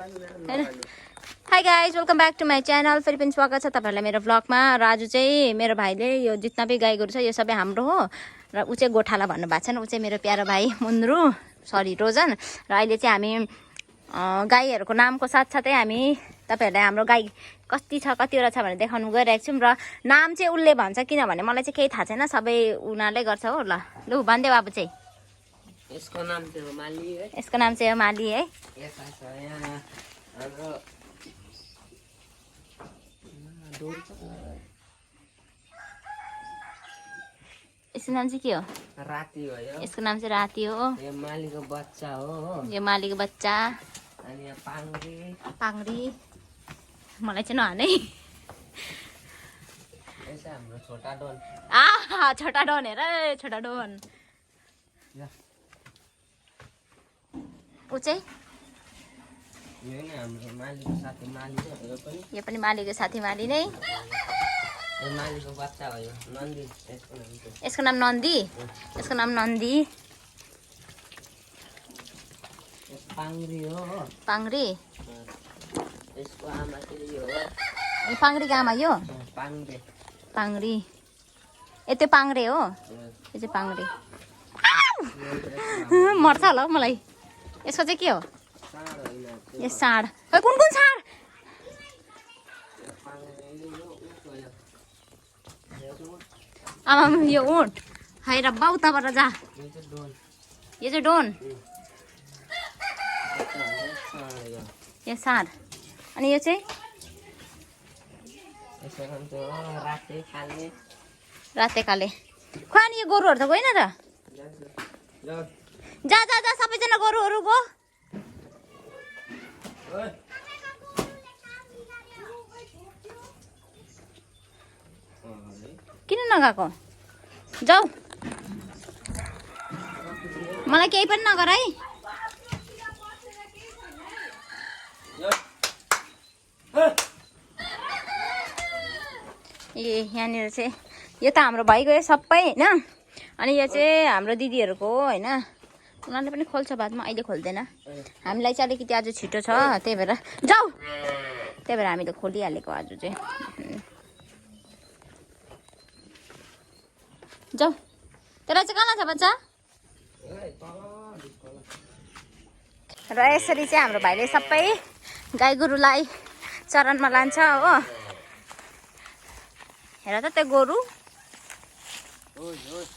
High guys welcome back to my channel. फेरि पनि स्वागत छ तपाईँहरूलाई मेरो भ्लगमा। र आज चाहिँ मेरो भाइले यो जितना पनि गाई गोरु छ यो सबै हाम्रो हो र ऊ चाहिँ गोठाला भन्नुभएको छ। ऊ चाहिँ मेरो प्यारो भाइ मुन्द्रु रोजन। र अहिले चाहिँ हामी गाईहरूको नामको साथसाथै हामी तपाईँहरूलाई हाम्रो गाई कति छ कतिवटा छ भनेर देखाउनु गइरहेको छौँ। र नाम चाहिँ उसले भन्छ किनभने मलाई चाहिँ केही थाहा छैन, सबै उनीहरूले गर्छ हो। ल लु भनिदेऊ अब चाहिँ। यसको नाम चाहिँ हो माली है। यसको नाम चाहिँ हो माली है। यसको नाम चाहिँ के हो? राती हो यो। यसको नाम चाहिँ राती हो। यो मालीको बच्चा हो। यो मालीको बच्चा। अनि यहाँ पाङ्री। पाङ्री मलाई चाहिँ नहाने। यसै हाम्रो छोटा डोन। छोटा डोन हेर, छोटा डोन। ऊ चाहिँ यो नै हाम्रो मालीको साथी माली हो। यो पनि मालीको साथी माली नै। यो मालीको बच्चा हो यो नन्दी। यसको नाम नन्दी। यसको नाम नन्दी। पाङ्री हो। पाङ्री। यसको आमा चाहिँ यो हो। पाङ्रीको आमा यो पाङ्रे। पाङ्री। ए त्यो पाङ्रे हो। यो चाहिँ पाङ्रे। मर्छ होला हौ मलाई। यसको चाहिँ के हो? यो साँड। कुन कुन साँड? आमा यो ऊँट है रब्बा उताबाट जा। यो चाहिँ डोन। यो साँड। अनि यो चाहिँ राते काले। खोइ अनि यो गोरुहरू त गएन त। जा जा जा सबैजना गोरुहरू गो। किन नगएको? जाऊ। मलाई केही पनि नगर है। ए यहाँनिर चाहिँ यो त हाम्रो भइगयो सबै होइन। अनि यो चाहिँ हाम्रो दिदीहरूको हो होइन। उनीहरूले पनि खोल्छ बादमा, अहिले खोल्दैन। हामीलाई चाहिँ अलिकति आज छिटो छ त्यही भएर जाऊ। त्यही भएर हामीले खोलिहालेको आज चाहिँ। जाऊ। त्यसलाई चाहिँ कहाँ लान्छ बच्चा? र यसरी चाहिँ हाम्रो भाइले सबै गाई गोरुलाई चरनमा लान्छ हो। हेर त त्यो गोरु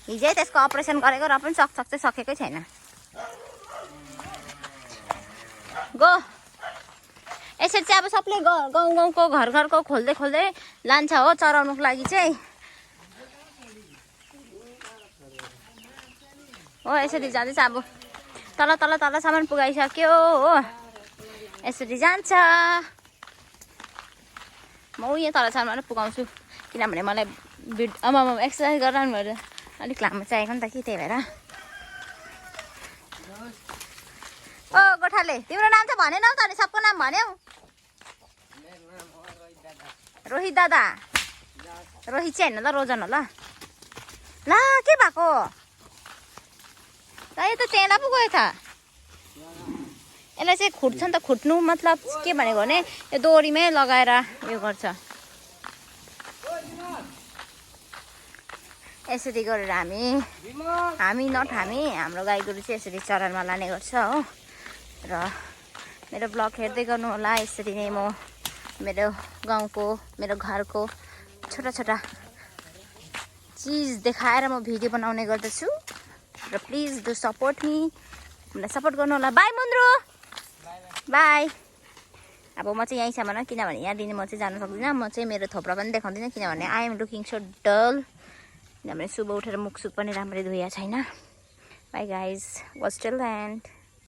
हिजै त्यसको अपरेसन गरेको र पनि सकसक चाहिँ सकेकै छैन। गो। यसरी चाहिँ अब सबले गाउँ गाउँको घर घरको खोल्दै खोल्दै लान्छ हो चराउनुको लागि चाहिँ हो। यसरी जाँदैछ अब तल तल तलसम्म पुगाइसक्यो हो। यसरी जान्छ। म यहाँ तलसम्म पुगाउँछु किनभने मलाई एक्सर्साइज गराउनु भएर अलिक लामो चाहिएको नि त कि त्यही भएर। ओ गोठाले तिम्रो नाम चाहिँ भनेनौ त? अनि सबको नाम भन्यौ? रोहित दादा। रोहित चाहिँ होइन ल, रोजन हो ल। ला के भएको? यो त चेला पो गयो त। यसलाई चाहिँ खुट्छ नि त। खुट्नु मतलब के भनेको भने यो डोरीमै लगाएर उयो गर्छ। यसरी गरेर हाम्रो गाई गोरु चाहिँ यसरी चरनमा लाने गर्छ हो। र मेरो ब्लग हेर्दै गर्नु होला। यसरी नै म मेरो गाउँको मेरो घरको छोटा छोटा चिज देखाएर म भिडियो बनाउने गर्दछु। र प्लिज डु सपोर्ट मी। मलाई सपोर्ट गर्नु होला। बाई मुन्द्रु। बाई। अब म चाहिँ यहीँसम्म किनभने यहाँदेखि म चाहिँ जानु सक्दिनँ। म चाहिँ मेरो थोप्रा पनि देखाउँदिनँ किनभने आई एम लुकिङ सो डल। किनभने सुबह उठेर मुख सुख पनि राम्ररी धोएको छैन। By guys, was till the and.